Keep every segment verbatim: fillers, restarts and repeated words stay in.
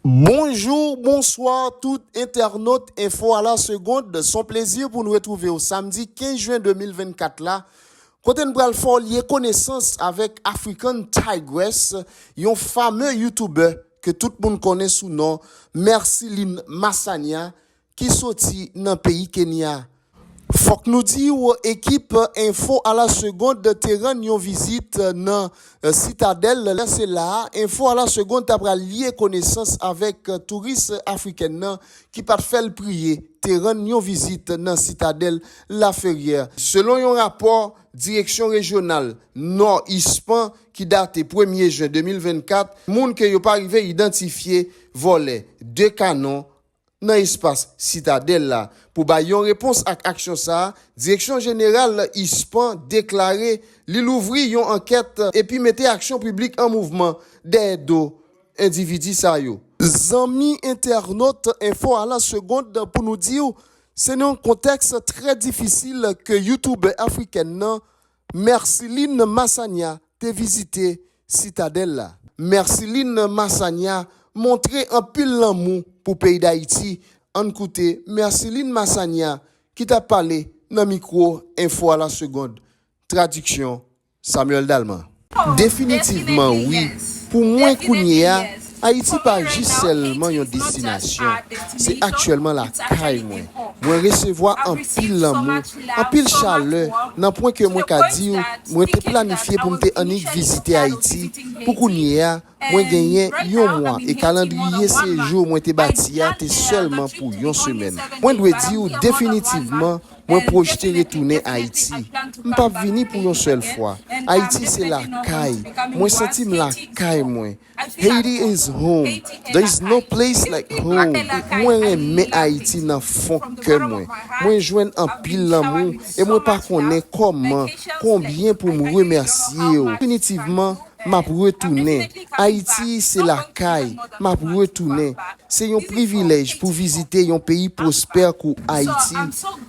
Bonjou, bonswa tout entènot Enfo a la Segonn. Se yon plezi pou n retwouve w samdi kenz jen de mil vennkat la, kote n pral fè w lye konesans avèk African Tigress, yon fame YouTuber ke tout moun konnen sou non Merciline Massania, ki soti nan peyi Kenya. Fòk nou di w, ekip Enfo a la Segonn te rann yon vizit nan, eh, Sitadèl. Lè se la a, Enfo a la Segonn ta pral lye konesans avèk, eh, touris afrikèn nan ki pa t fè l priye, te rann yon vizit nan Sitadèl Laferyè. Selon yon rapò Direksyon Rejyonal Nò, ISPAN, ki date premye jen de mil vennkat, moun ke yo pa rive idantifye vòlè de kanon nan espas Sitadèl la. Pou bay yon repons ak aksyon sa a, Direksyon Jeneral ISPAN deklare li louvri yon ankèt epi mete aksyon piblik an mouvman dèyè do endividi sa yo. Zanmi entènot Enfo a la Segonn, pou nou di w, se nan yon kontèks trè difisil ke youtubè afrikèn nan, Merciline Massania, te vizite Sitadèl la. Merciline Massania montre anpil lanmou pou peyi Dayiti. Ann koute Merciline Massania ki t ap pale nan mikwo Enfo a la Segonn. Tradiksyon, Samuel Dalman. Definitivman, wi. Pou mwen, kounye a, Ayiti pa jis sèlman yon destinasyon. Se aktyèlman lakay mwen. Mwen resevwa anpil lanmou, anpil chalè, nan pwen ke mwen ka di w, mwen te planifye pou m te annik vizite Ayiti. Pou kounye a, mwen genyen yon mwa, e kalandriye sejou mwen te bati a te sèlman pou yon semèn. Mwen dwe di w definitivman, mwen pwojte retounen Ayiti. M p ap vini pou yon sèl fwa. Ayiti se lakay. Mwen santi m lakay mwen. Haiti is home. There is no place like home. Mwen renmen Ayiti nan fon kè mwen. Mwen jwenn anpil lanmou e mwen pa konnen kòman, konbyen pou m remèsye w. Definitivman, m ap retounen. Ayiti se lakay. M ap retounen. Se yon privilèj pou vizite yon peyi pwospè kou Ayiti.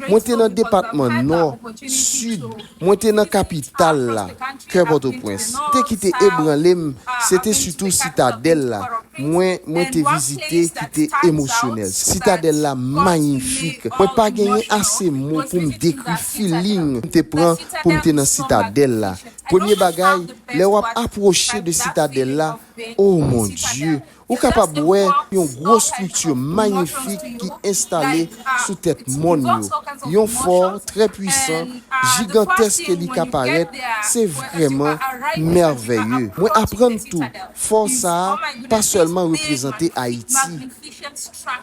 Mwen te nan depatman Nò, Sid, mwen te nan kapital la, kè Pòtoprens. Te kite ebranle m, se te sitou Sitadèl la. Mwen, mwen te vizite ki te emosyonèl. Sitadèl la mayifik. Mwen pa genyen ase mo pou m dekri feeling m te pran pou m te nan Sitadèl la. Premye bagay, lè w ap apwoche de Sitadèl la, oh mon Dieu, ou kapab wè yon gwo estrikti mayifik ki enstale sou tèt mòn yo. Yon fò trè pwisan, jigantès ke li ka parèt, se vrèman mèvèye. Mwen aprann tou, fò sa a pa sèlman reprezante Ayiti,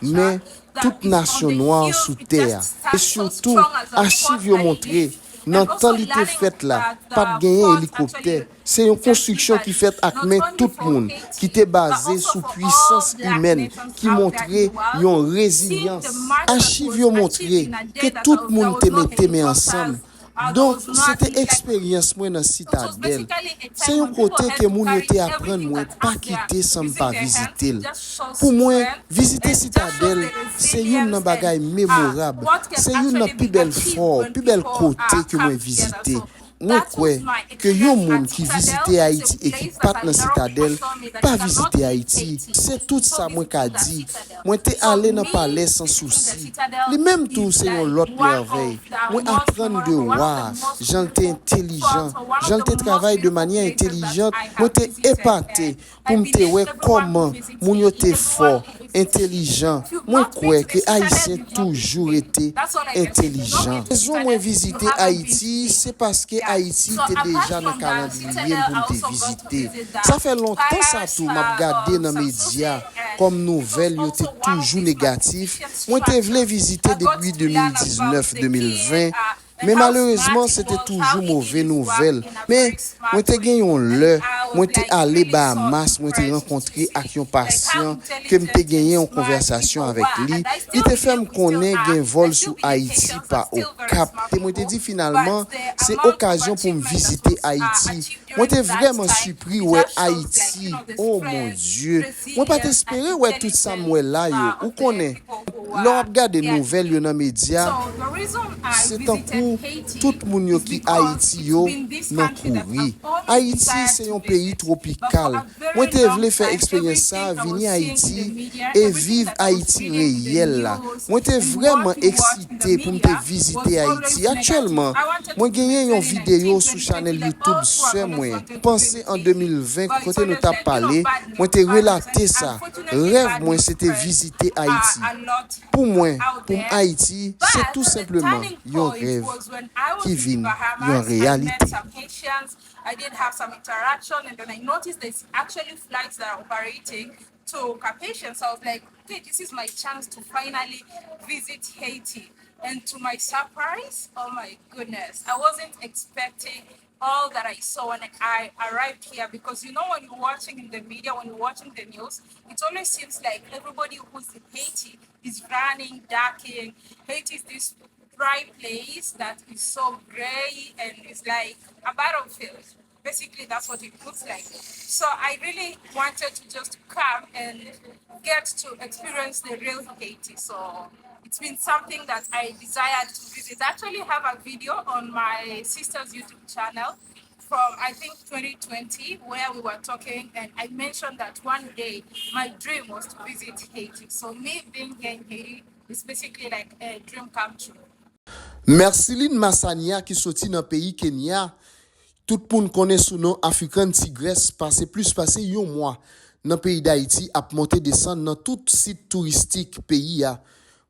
men tout nasyon nwa sou tè a. E sitou, achiv yo montre, nan tan li te fèt la, pa t genyen elikoptè. Se yon konstriksyon ki fèt ak men tout moun, ki te baze sou pwisans imèn, ki montre yon rezilyans. Achiv yo montre ke tout moun te mete men ansanm. Donk, se te eksperyans mwen nan Sitadèl. Se yon kote ke moun yo te aprann mwen pa kite san m pa vizite l. Pou mwen, vizite Sitadèl, se youn nan bagay memorab. Se youn nan pi bèl fò, pi bèl kote ke mwen vizite. Mwen kwè ke yon moun ki vizite Ayiti e ki pa t nan Sitadèl, pa vizite Ayiti. Se tout sa mwen ka di. Mwen te ale nan palè Sansousi. Li menm tou se yon lòt mèvèy. Mwen aprann de wa a, jan l te entelijan, jan l te travay de manyè entelijant. Mwen te epate pou m te wè kòman moun yo te fò, entelijan. Mwen kwè ke Ayisyen toujou rete entelijan. Rezon mwen vizite Ayiti, se paske Ayiti te deja nan kalandriye m pou m te vizite. Sa fè lontan sa tou m ap gade nan medya kòm nouvèl yo te toujou negatif. Mwen te vle vizite depi de mil diznèf, de mil ven, men malerezman, se te toujou move nouvèl. Men, mwen te gen yon lè, mwen te ale Bahamas, mwen te rankontre ak yon pasyan ke m te genyen yon konvèsasyon avèk li. Li te fè m konnen gen vòl sou Ayiti pa Okap. E mwen te di finalman, se okazyon pou m vizite Ayiti. Mwen te vrèman sipri wè Ayiti. Oh mon Dieu! Mwen pa t espere wè tout sa m wè la yo. Ou konnen, lè w ap gade nouvèl yo nan medya, Se tankou tout moun yo ki Ayiti yo nan kouri. Ayiti se yon peyi twopikal. Mwen te vle fè eksperyans sa a, vini Ayiti e viv Ayiti reyèl la. Mwen te vrèman eksite pou m te vizite Ayiti. Aktyèlman, mwen genyen yon videyo sou chanèl YouTube sè mwen, Panse an de mil ven, kote nou t ap pale, mwen te relate sa. Rèv mwen se te vizite Ayiti. Pou mwen, pou m Ayiti, se tou senpleman yon rèv ki vin yon reyalite. I did have some interaction, and then I noticed there's actually flights that are operating to Cap-Haïtien. So I was like, okay, this is my chance to finally visit Haiti. And to my surprise, oh my goodness, I wasn't expecting all that I saw when I arrived here, because you know, when you're watching in the media, when you're watching the news, it always seems like everybody who's in Haiti is running, ducking. Haiti is this dry place that is so gray and it's like a battlefield. Basically, that's what it looks like. So I really wanted to just come and get to experience the real Haiti. So it's been something that I desired to visit. I actually have a video on my sister's YouTube channel from, I think, twenty twenty, where we were talking and I mentioned that one day my dream was to visit Haiti. So me being here in Haiti is basically like a dream come true. Merceline Massania ki soti nan peyi Kenya, tout moun konnen sou non African Tigress, pase plis pase yon mwa nan peyi Dayiti ap monte desann nan tout sit touristik peyi a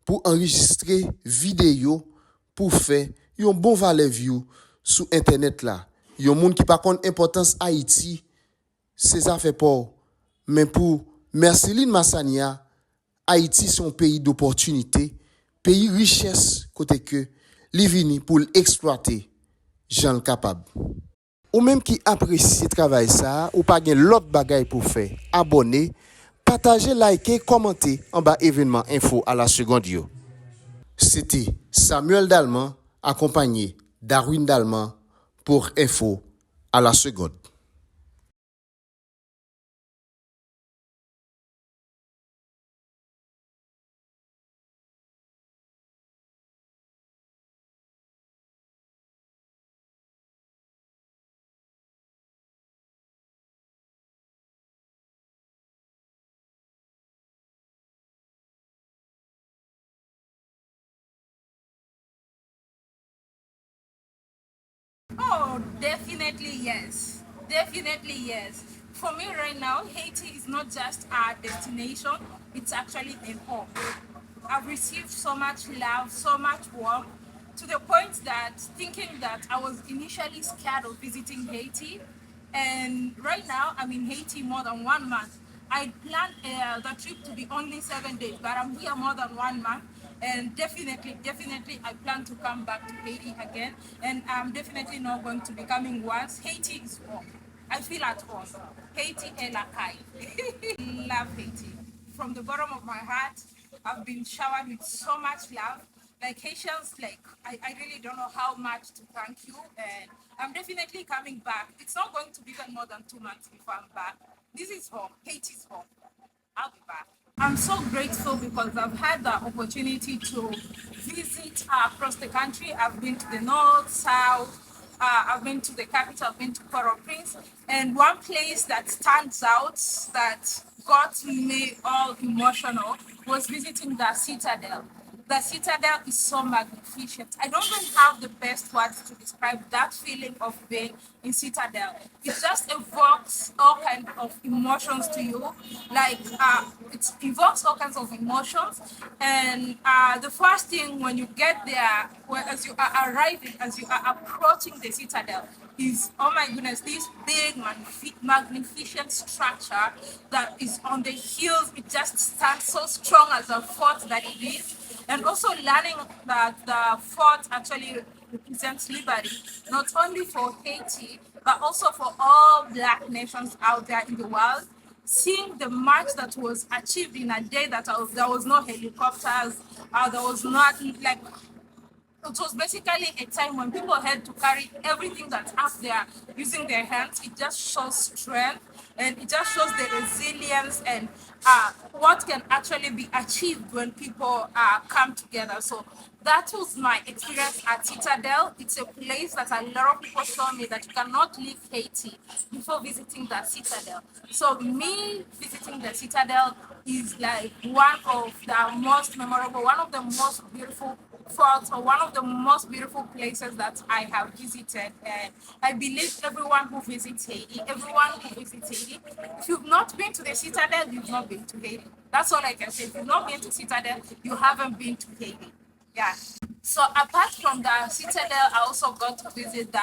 pou anrejistre videyo pou fè yon bon valè view sou entènèt la. Yon moun ki pa konn enpòtans Ayiti, se zafè pa w. Men pou Merceline Massania, Ayiti se yon peyi dopòtinite, peyi richès kote ke li vini pou l eksplwate jan l kapab. Ou menm ki apresye travay sa a, ou pa gen lòt bagay pou w fè, abòne, pataje, like, kòmante anba Evenman Enfo a la Segonde yo. Se te Samuel Dalman akonpanye Darwin Dalman pour Enfo a la Segonde. Oh, definitely yes. Definitely yes. For me right now, Haiti is not just a destination, it's actually a home. I've received so much love, so much warmth, to the point that thinking that I was initially scared of visiting Haiti, and right now I'm in Haiti more than one month. I plan uh, the trip to be only seven days, but I'm here more than one month, and definitely, definitely, I plan to come back to Haiti again, and I'm definitely not going to be coming once. Haiti is home. I feel at home. Haiti est la caille. Love Haiti. From the bottom of my heart, I've been showered with so much love. Like Haitians, like I, I really don't know how much to thank you, and I'm definitely coming back. It's not going to be even more than two months before I'm back. This is home. Haiti is home. I'll be back. I'm so grateful because I've had the opportunity to visit uh, across the country. I've been to the north, south, uh, I've been to the capital, I've been to Port-au-Prince, and one place that stands out that got me all emotional was visiting the citadel. The citadel is so magnificent. I don't even have the best words to describe that feeling of being in citadel. It just evokes all kind of emotions to you. Like uh, it evokes all kinds of emotions. And uh, the first thing when you get there, well, as you are arriving, as you are approaching the citadel, is, oh my goodness, this big magnifi- magnificent structure that is on the hills. It just stands so strong as a fort that it is. And also learning that the fort actually represents liberty, not only for Haiti, but also for all black nations out there in the world. Seeing the march that was achieved in a day that uh, there was no helicopters, uh, there was not like it was basically a time when people had to carry everything that's up there using their hands. It just shows strength and it just shows the resilience and uh, what can actually be achieved when people uh, come together. So that was my experience at Citadel. It's a place that a lot of people told me that you cannot leave Haiti before visiting the Citadel. So me visiting the Citadel is like one of the most memorable, one of the most beautiful forts, or one of the most beautiful places that I have visited. And I believe everyone who visits Haiti, everyone who visits Haiti, if you've not been to the Citadel, you've not been to Haiti. That's all I can say. If you've not been to Citadel, you haven't been to Haiti. Yeah. So apart from the Citadel, I also got to visit the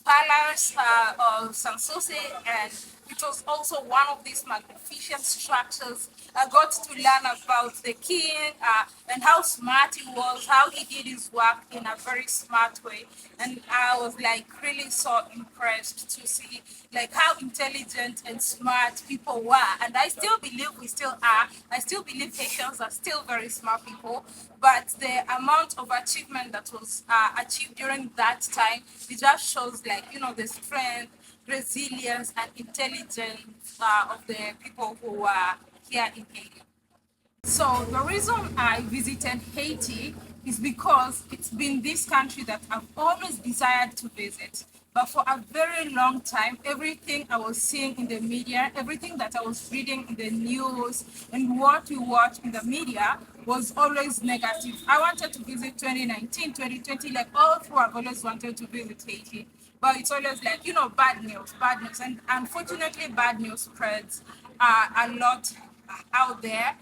Palace uh, of Sanssouci, and it was also one of these magnificent structures. I got to learn about the king uh, and how smart he was, how he did his work in a very smart way. And I was like really so impressed to see like how intelligent and smart people were. And I still believe we still are. I still believe Haitians are still very smart people. But the amount of achievement that was uh, achieved during that time, it just shows like, you know, the strength, resilience, and intelligence uh, of the people who are here in Haiti. So the reason I visited Haiti is because it's been this country that I've always desired to visit. But for a very long time, everything I was seeing in the media, everything that I was reading in the news, and what we watch in the media was always negative. I wanted to visit twenty nineteen, twenty twenty, like all through, I've always wanted to visit Haiti. But it's always like, you know, bad news, bad news. And unfortunately, bad news spreads uh, a lot out there.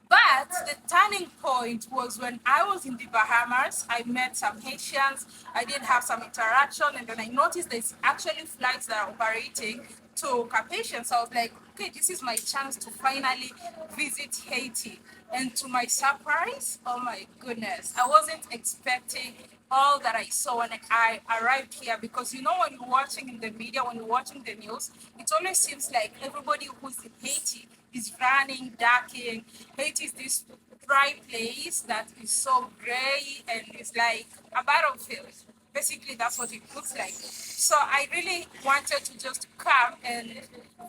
But the turning point was when I was in the Bahamas. I met some Haitians. I did have some interaction, and then I noticed there's actually flights that are operating to Cap Haitien. So I was like, okay, this is my chance to finally visit Haiti. And to my surprise, oh my goodness, I wasn't expecting all that I saw when I arrived here, because you know, when you're watching in the media, when you're watching the news, it always seems like everybody who's in Haiti is running, ducking. Haiti is this dry place that is so gray and it's like a battlefield. Basically, that's what it looks like. So I really wanted to just come and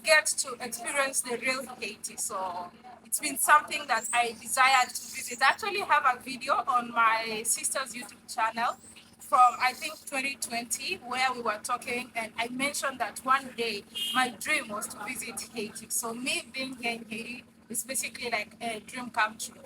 get to experience the real Haiti. So it's been something that I desired to visit. I actually have a video on my sister's YouTube channel from, I think, twenty twenty, where we were talking and I mentioned that one day my dream was to visit Haiti. So me being here in Haiti is basically like a dream come true.